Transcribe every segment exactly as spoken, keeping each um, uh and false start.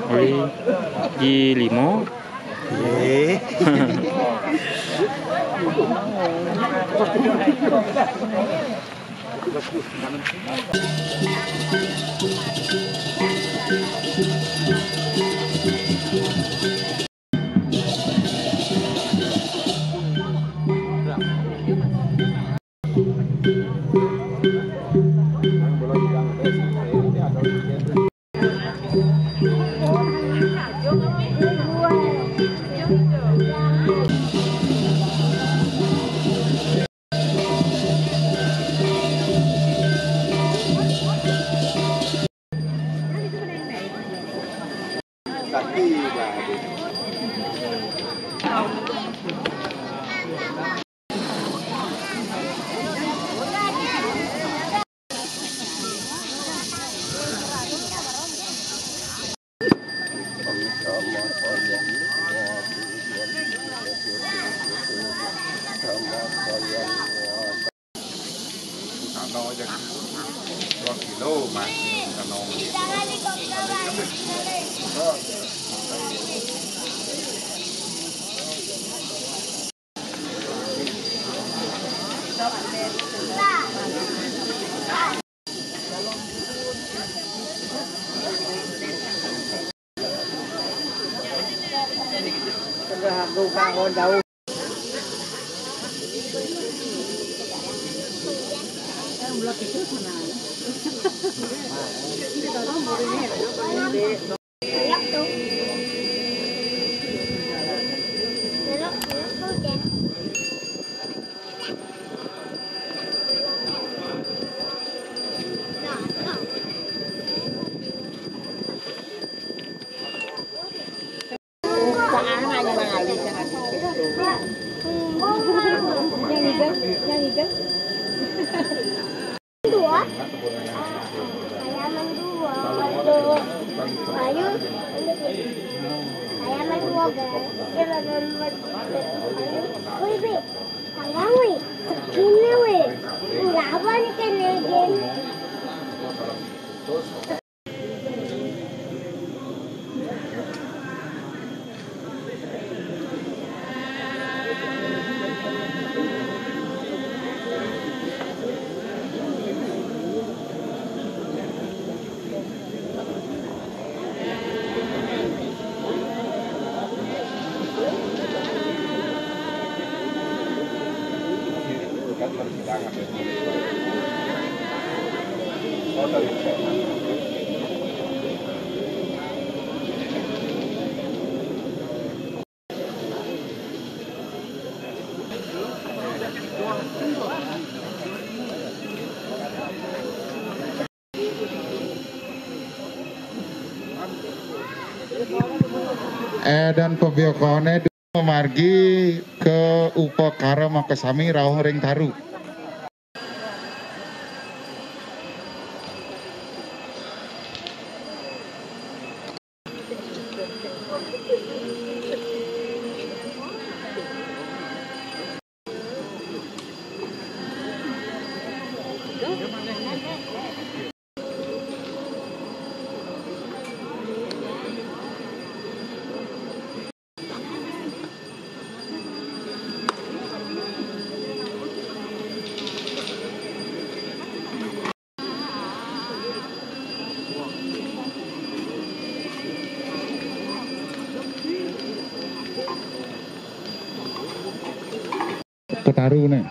Oli, ji limo. Eh. Sano aja dua kilo, Mas. Sano. Sudah aku kahon daun. Belok itu sana. Kita tahu mobilnya ya, kenapa? Belok tuh. Belok, belok tuh, Jen. Yang hijau, yang hijau. Dua. Ayaman dua. Ayo. Ayaman dua, guys. Wih, Bi. Tangan, wih. Segini, wih. Berapa nih, kan, lagi? Eh, dan pebiokoné mamargi ka upakara makasami rauh ring taru. Ketaru né.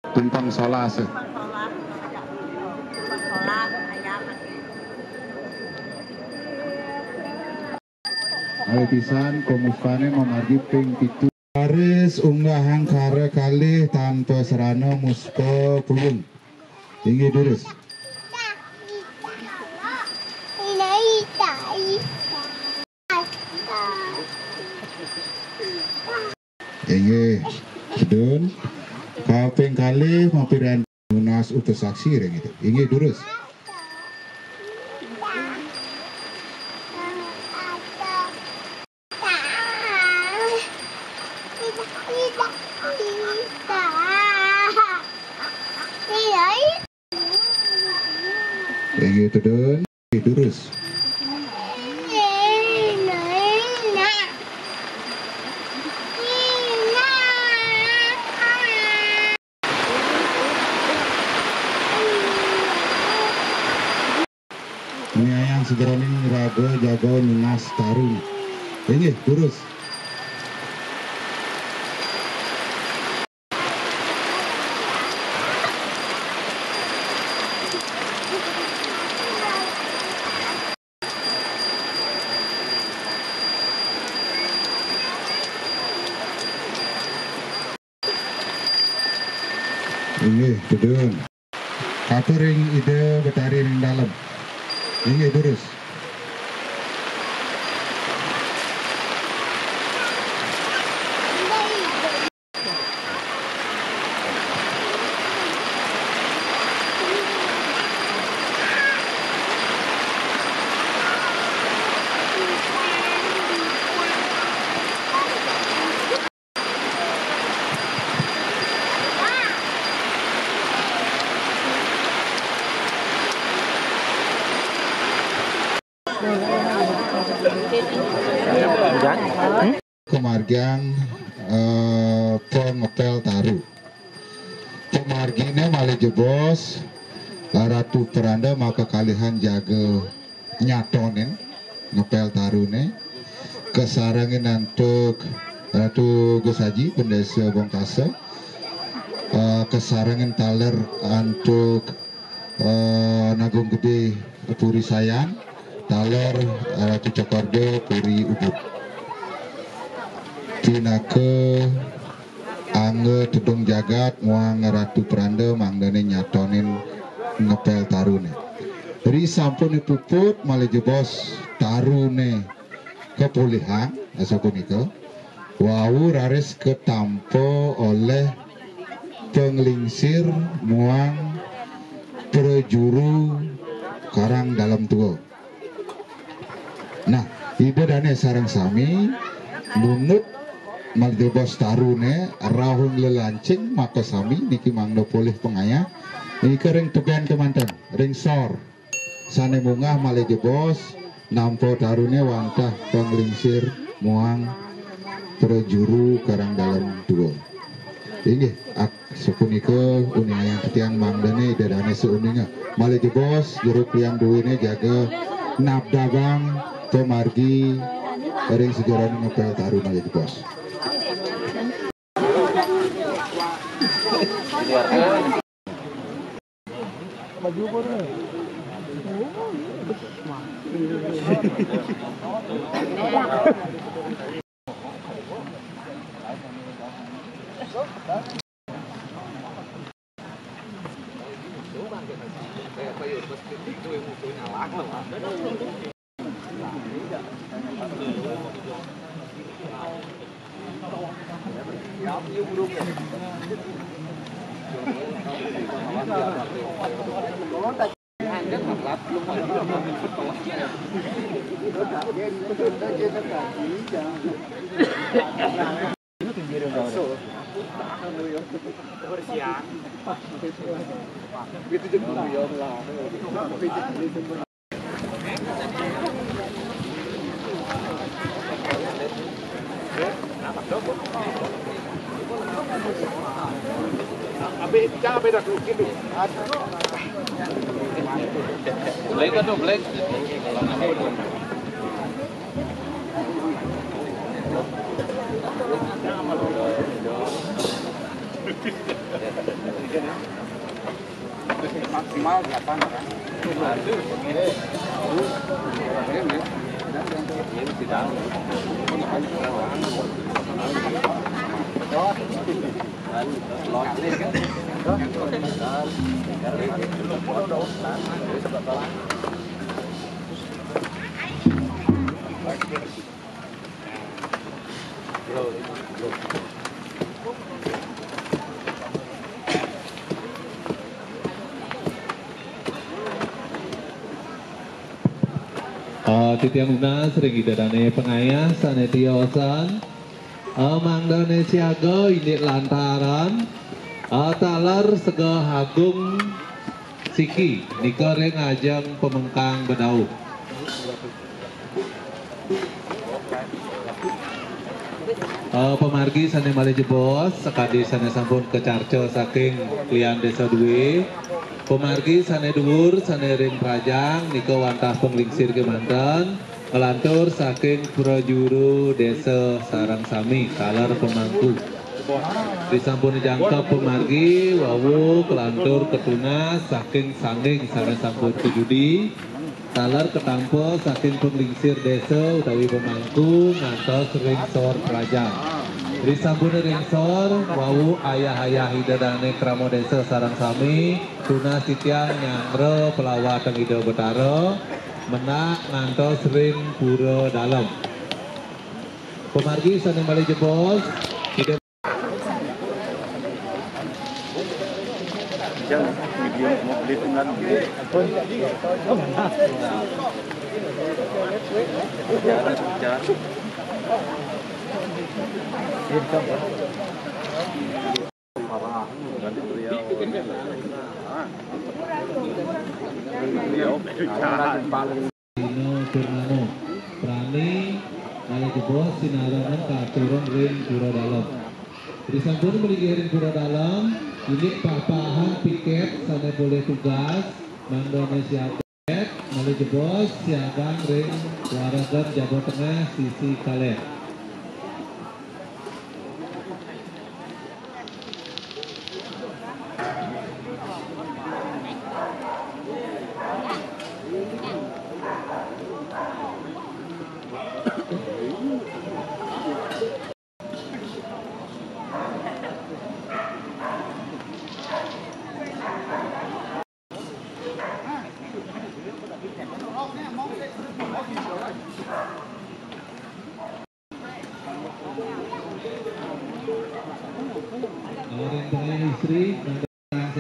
Tumpang solas. Ayo pisan, komuspane mamargi ping pitu. Baris unggah hangkara kalih tanpa serana muspa pulung. Inggih durus. Inggih, sedun. Kaping kalih mapiran nunas utus saksi ring itu. Inggih, durus. Inggih, tedun. Inggih, durus. Niayang sajeroning raga jaga nunas taru. Inggih, durus. Inggih, tedun. Katur ring Ida Betari ring dalem. Inggih, durus. Kamargiang, eh, pangepel taru. Pamargine malih jebos, Ratu Peranda makakalihan jaga nyatonin ngepel tarune, kasarengin antuk Ratu Gesaji, Pendesa Bongkasa, eh, kasarengin taler antuk, eh, Nagung Gede Puri Sayan, taler, eh, Ratu Cokorda Puri Ubud. Pinaka angga tedung jagat muang Ratu Peranda mangdane nyatonin ngepel tarune. Ri sampun puput malih jebos tarune kapolihang, asapunika. Wau raris katampa olih panglingsir muang prajuru Karang Dalem Tua. Nah, Ida Dane sareng sami munut malih jebos tarune rauh lelancing makasami niki mangda polih pangayah. Nika ring teben kemanten, ring sor. Sane munggah malih jebos nampa tarune wantah panglingsir muang prajuru Karang Dalem Tua. Inggih, ak-, sapunika uningayang titiang mangdane Ida Dane sauninga. Malih jebos jero klian duene jaga nabdabang pamargi ring sajeroning ngepel taru malih jebos. Maksimal delapan orang. Eh, titiang nunas ring Ida Dane pangayah sane tiosan, eh, mangdane siaga indik lantaran, eh, taler Sega Agung siki nika ring ajeng pamengkang bedauh. Eh, pamargi sane malih jebos, sakadi sane sampun kacarca saking klian Desa Due, pamargi sane duur, sane ring prajang, nika wantah panglingsir kemanten, nglantur saking prajuru desa sareng sami, taler pamangku. Risampun jangkep pamargi, wau kalantur katunas saking sanding sane sampun kajudi, taler katampa saking panglingsir desa utawi pamangku ngantos ring sor prajang. Risampun ring sor, wau ayah-ayah Ida Dane krama desa sareng sami, tunas titiang nyanggra pelawatan Ida Betara, menak ngantos ring pura dalem. Pamargi sane malih jebos, Ida Dina Purnama, prane malih jebos sinarengin katurun ring pura dalem. Risampun malinggih ring pura dalem, indik pah-pahan piket sane polih tugas, mangdane siaga malih jebos siagang ring waregan jaba tengah sisi kaler.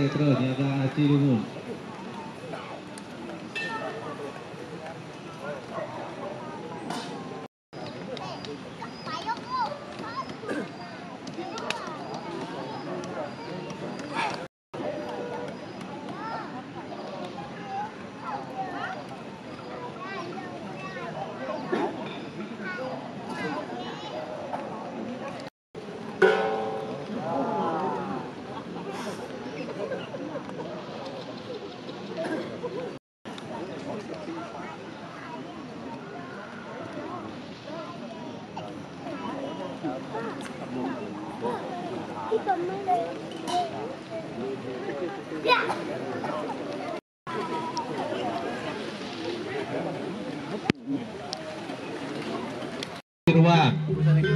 Terus, nyaga Aci Lumun. Ruang.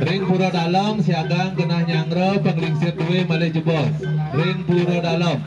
Ring Pura Dalem, siagang genah nyanggra, panglingsir due malih jebos. Ring Pura Dalem.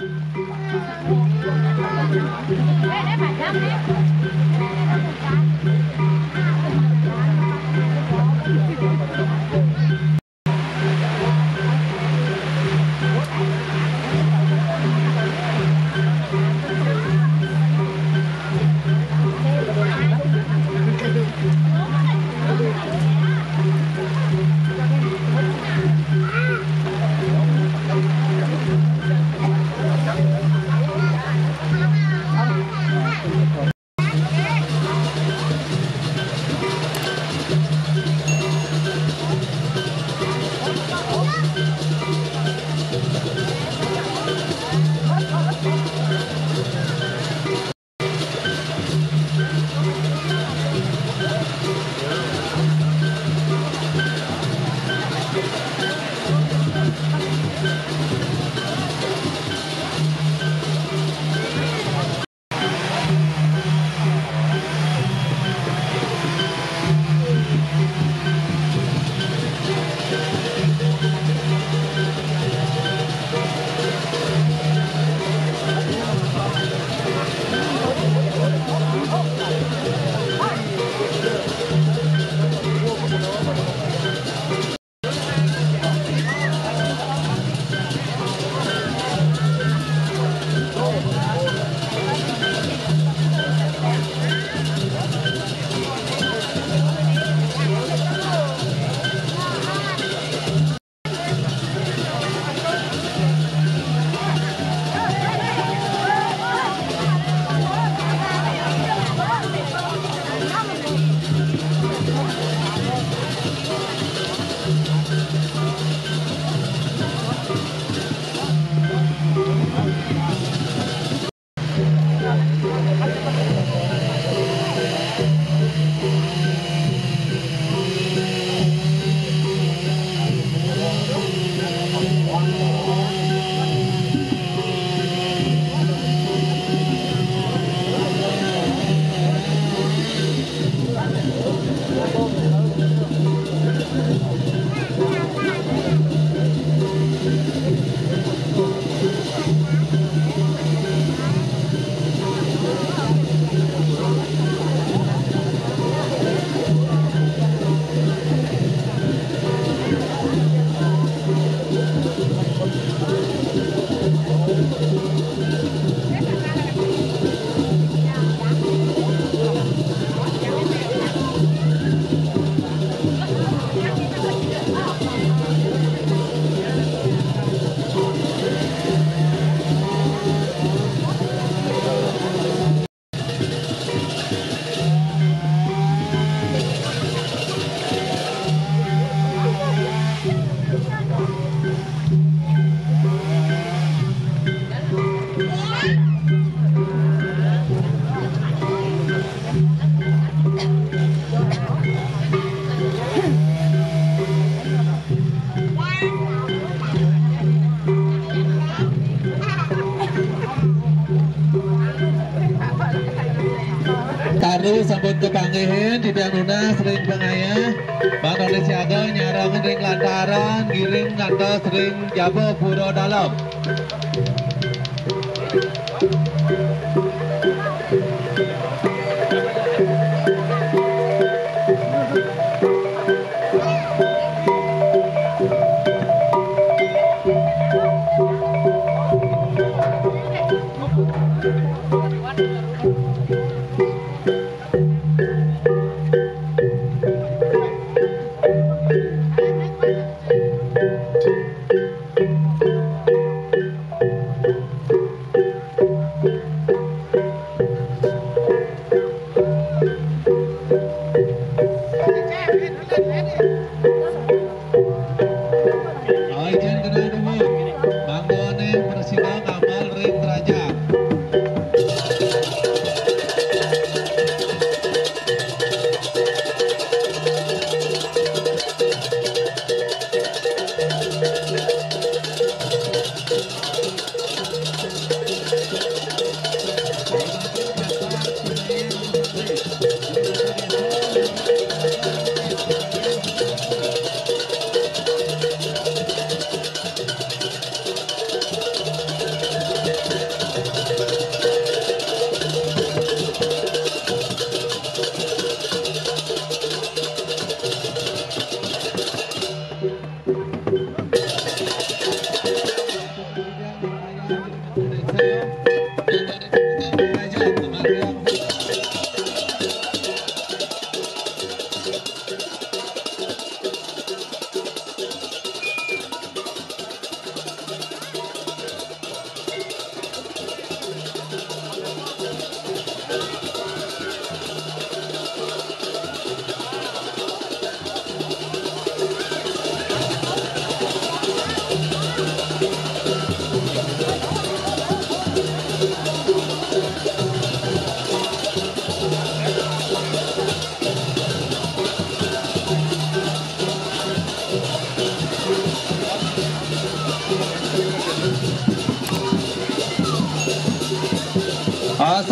Taru sampun kapanggihin, titiang nunas ring pangayah, mangda siaga nyarengin ring lantaran, ngiring ngantos ring jaba pura dalem.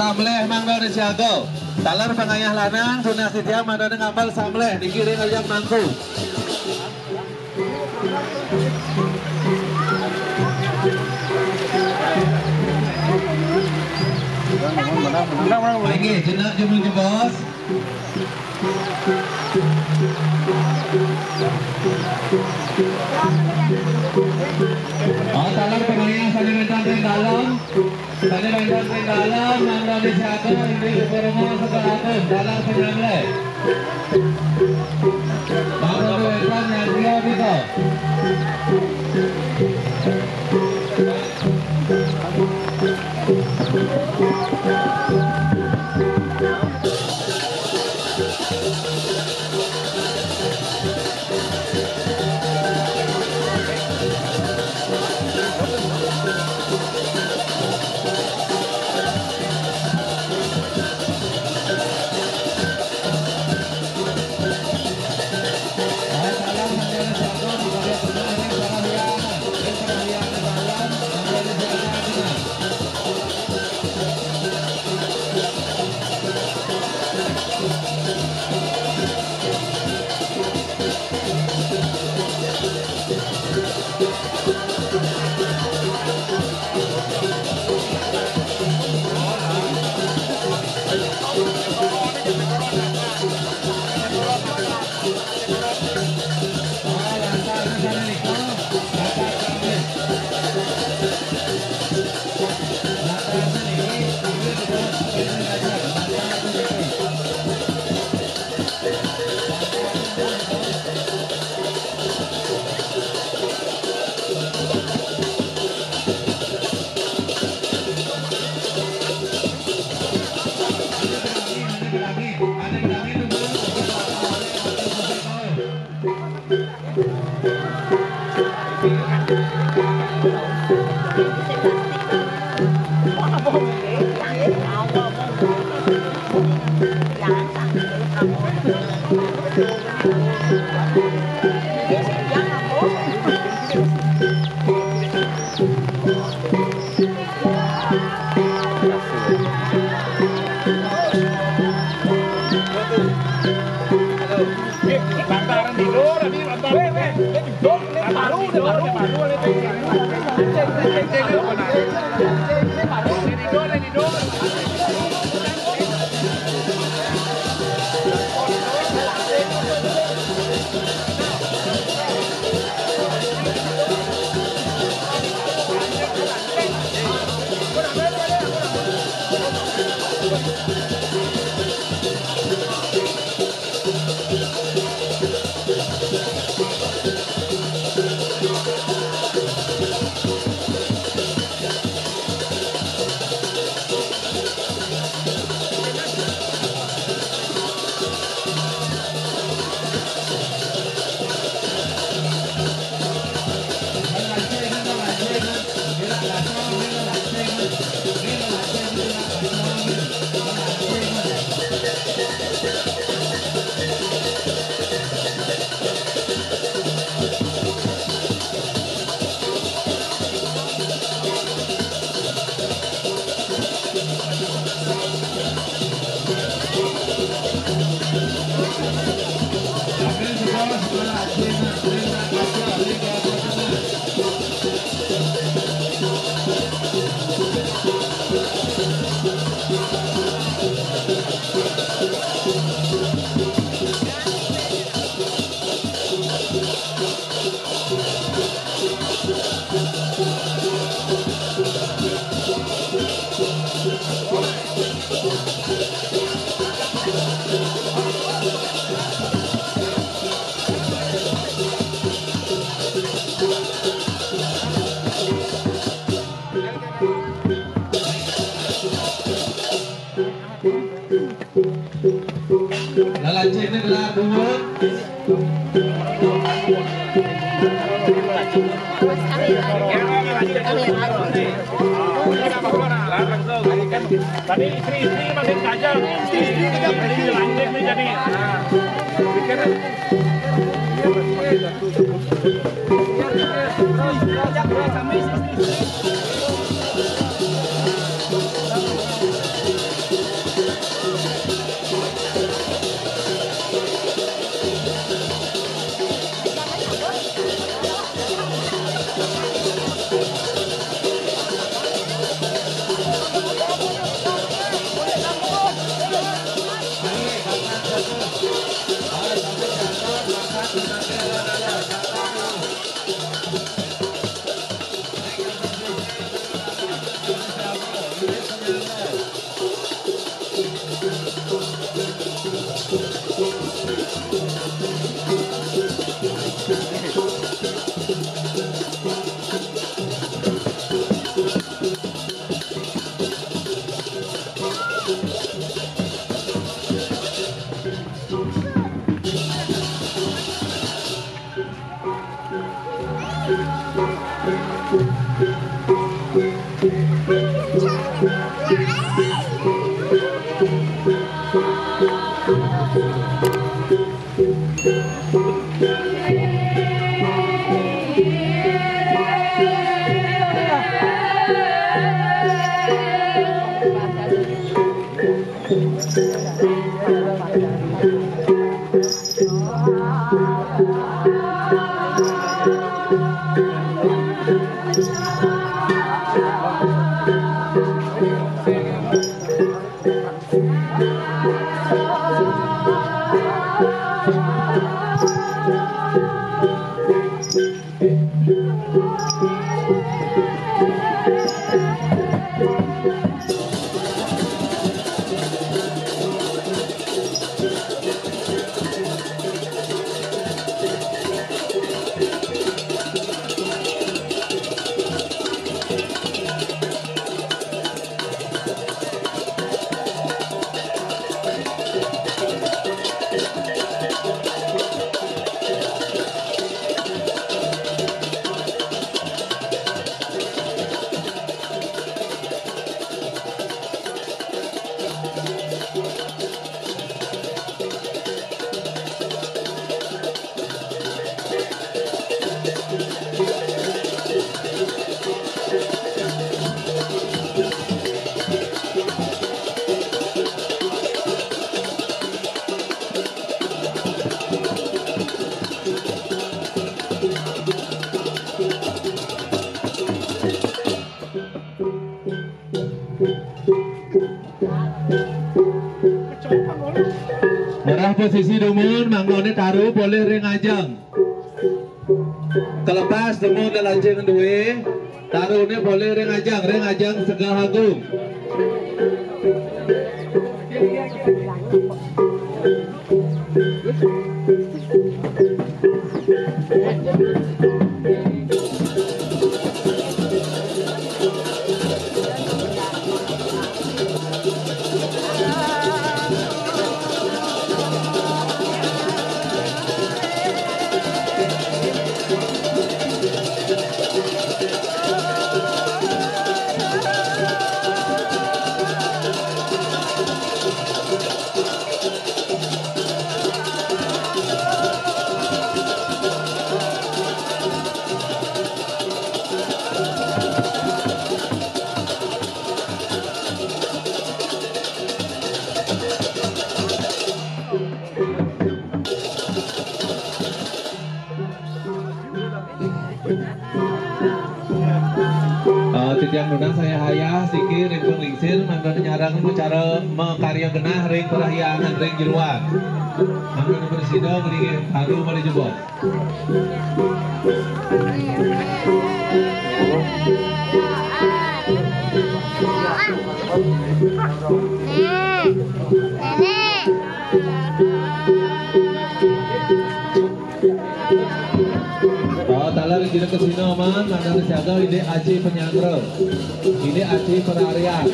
Samleh mangda disiaga. Taler pangayah lanang, tunas titiang mangda ngambel samleh, dikiring ajak mangku. Inggih, jenak jumeng jebos. Oh, taler pangayah sané wénten ring dalem. Sané wénten ring dalem, mangda disiaga, inggih, Sukurma Sekaa Agung, taler panyamleh. Mangda wénten nyatria kita. Lalancihné gelar dua. Tadi istri-istri makin tajam. Istri-istri tajam. Jadi lanjut nih jadi. Nah, pikir. Ngerah posisi dumun, mangkane taru polih ring ajeng. Kelepas dumun lelancing duwe, tarune polih ring ajeng, ring ajeng Segah Agung. Eh, titiang nunas ayah-ayah, siki ring panglingsir, mangda nyarengin cara makarya genah ring parahyangan ring jeroan. Mangda prasida ngelinggih taru pada jebos. Oh, taler jero kesina man, mangda siaga indik aji panyanggra. Indik aji pararian.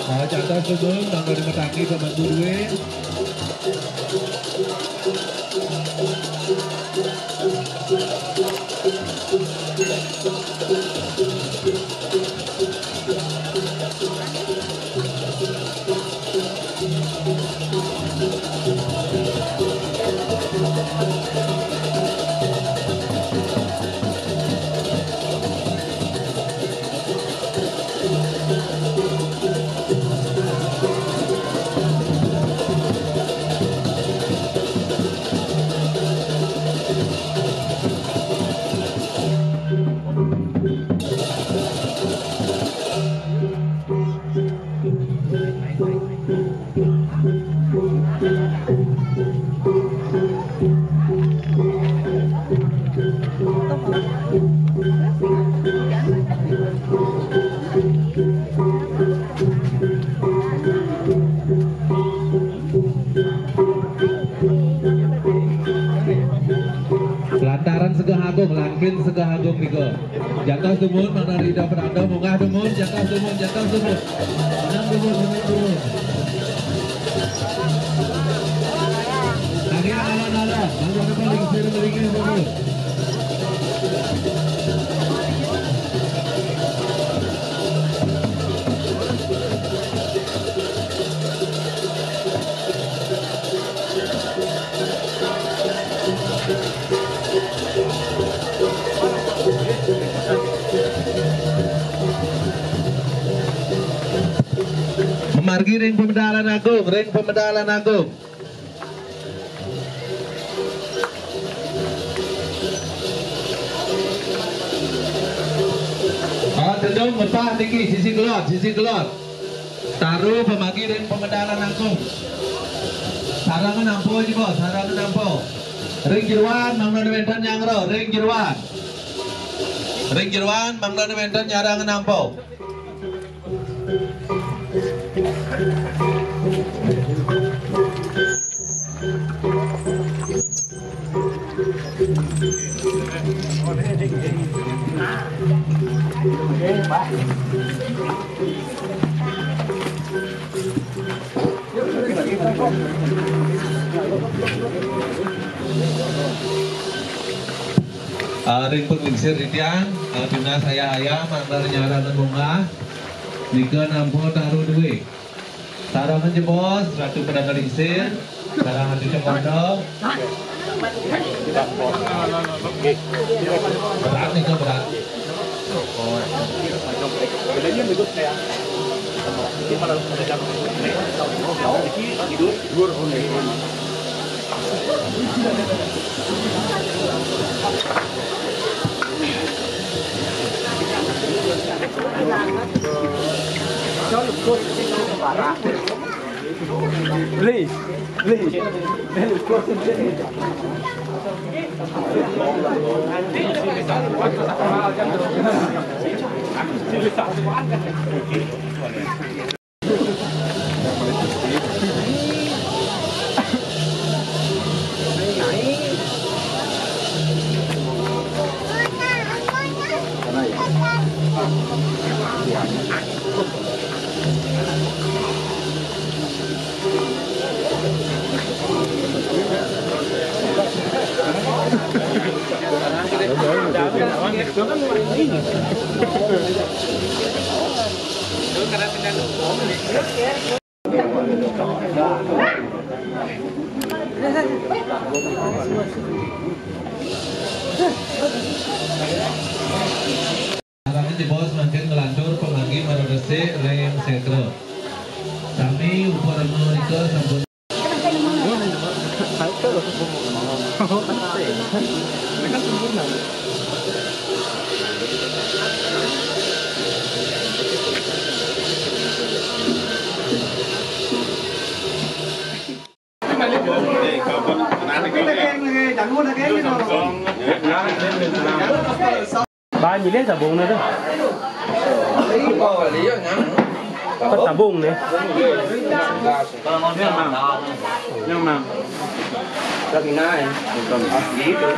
Nah, catat dulu, tanggal lima kaki ke Bang Gurwin. Lantaran Segah Agung, langkin Segah Agung nika. Jatuh dumun, mangda Ida Pedanda, munggah dumun, jatuh dumun, jatuh dumun. Menang dumun, menang dumun. Lagi ala-ala, mangda depan lingsir, melinggih dumun. Mamargi ring pamedalan agung, ring pamedalan agung. Ah, tedung ngepah niki, sisi kelod, sisi kelod. Taru pamagi ring pamedalan langkung. Sarangan ampo ji, Bos, sarangan ampo. Ring jeroan mangda wénten nyanggra, ring jeroan. Ring jeroan mangda wénten nyarangan ampo. Ah, ring panglingsir titiang, ah, tunas ayah-ayah, mangda nyarangan munggah, nika nampa taru duwé. Sarangan ja, Bos, Ratu Pedanda Lingsir, sarangan Cucuk Kondo. Berat nih, Kak, berat. Please, please, please, Arane jebos mangkin nglantur pemanggi marang resik ring setra. Sami upama menika sampun Ba nyile sabong na to. Apa sabong ne? Yang mang. Yang mang. Lagi naik. Gitu.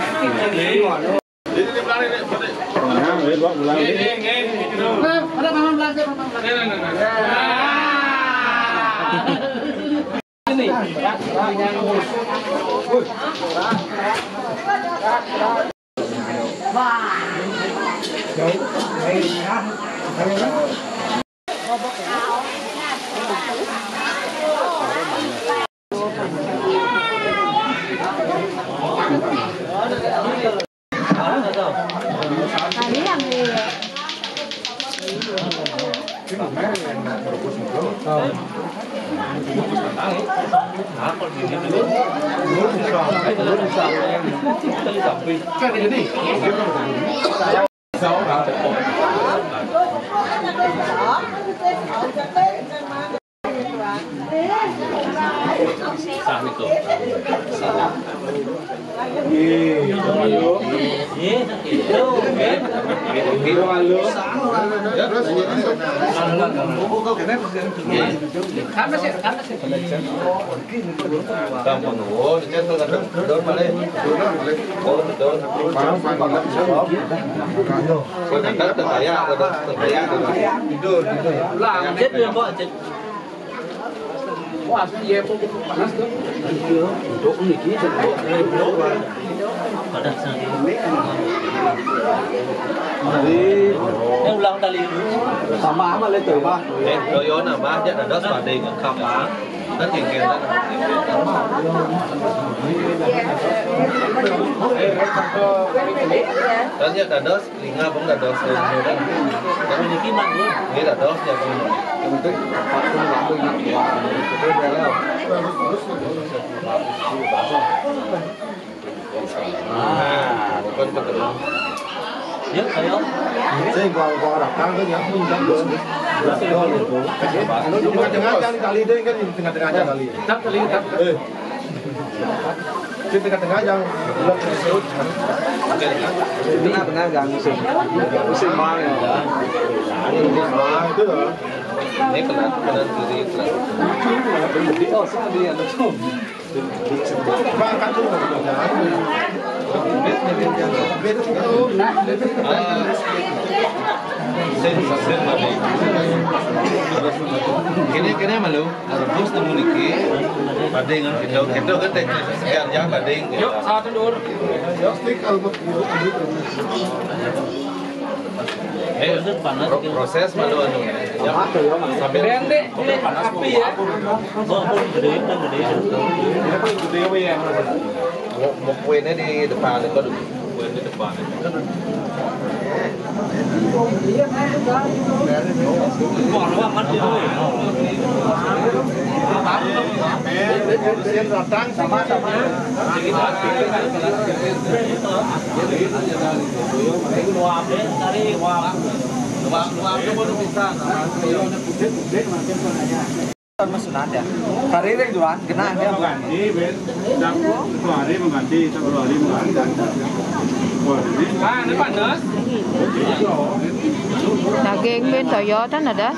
Wah, asli ya, panas tuh. Iya, untuk niki, panas. Ini ulang kali ini. Sama amat lah itu, Pak. Eh, doyon amat, dia ada sepanding, kapan? Kan jengkel, kan? Kan dia ada Linga pun dados. Baru niki mangga. Nggih, dados ya, pun. Yang penting Pak pun lalu ingat Tuhan. Betul, ya, Leo? Nah, bukan ketemu. Ya, saya. Saya gua, gua orang kan, kan, yang pun kan, betul, betul. Anu, di tengah-tengah jangan kali, itu kan di tengah-tengah jangan kali. Tak kali, tak. Eh. Di tengah-tengah yang bulat tersebut. Ini benar-benar gak musim. Musim mana? Ini musim mana itu loh. Ini kena, kena diri, kena. Oh, sama dia, betul. Bang, kan tuh, udah. Kene, kene malu. Rebus nemu niki. Bading kan kita, kita kan teknik sekian ya bading. Yuk, satu dur. Plastik kalau buat. Eh, pro-, proses malu anu. Ya, sampai. Pendek, ini api ya. Gede, gede. Ini paling gede ya. Mau, mau kuenya di depan itu dulu. Kuenya di depan. Mas Sunat ya. Hari ini dua, kena dia. Mengganti, Ben. Satu hari mengganti, satu hari mengganti. Wah, ini. Ah, ini panas. Daging ben toyo kan ada.